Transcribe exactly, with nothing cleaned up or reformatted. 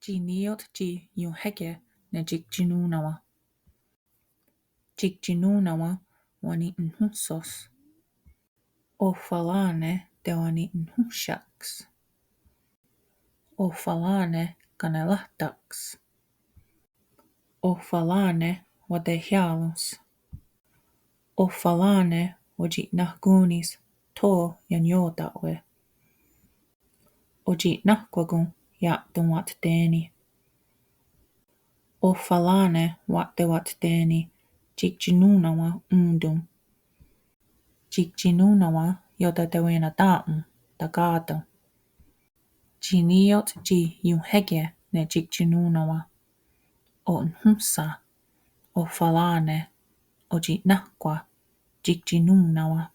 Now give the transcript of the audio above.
Tsi ní:ioht tsi ionhé:ke ne tsiktsinón:nawen. Tsiktsinón:nawen wa'ni'nhónhsos. Ohwà:rane tewa'ni'nhónhsia'ks. Ohwà:rane kaneráhtaks. Ohwà:rane watehià:rons. Ohwà:rane otsi'nahkón:nis tho ianió:ta'we. Otsi'nahkwákon ia'tonwa'tté:ni. Ohwà:rane wa'tewa'tté:ni tsiktsinón:nawen ón:ton. Tsiktsinón:nawen iotatewennatá:on taká:ton. Tsi ní:ioht tsi ionhé:ke ne tsiktsinón:nawen. O'nhónhsa. Ohwà:rane. Otsi'nahkwa. Tsiktsinón:nawen.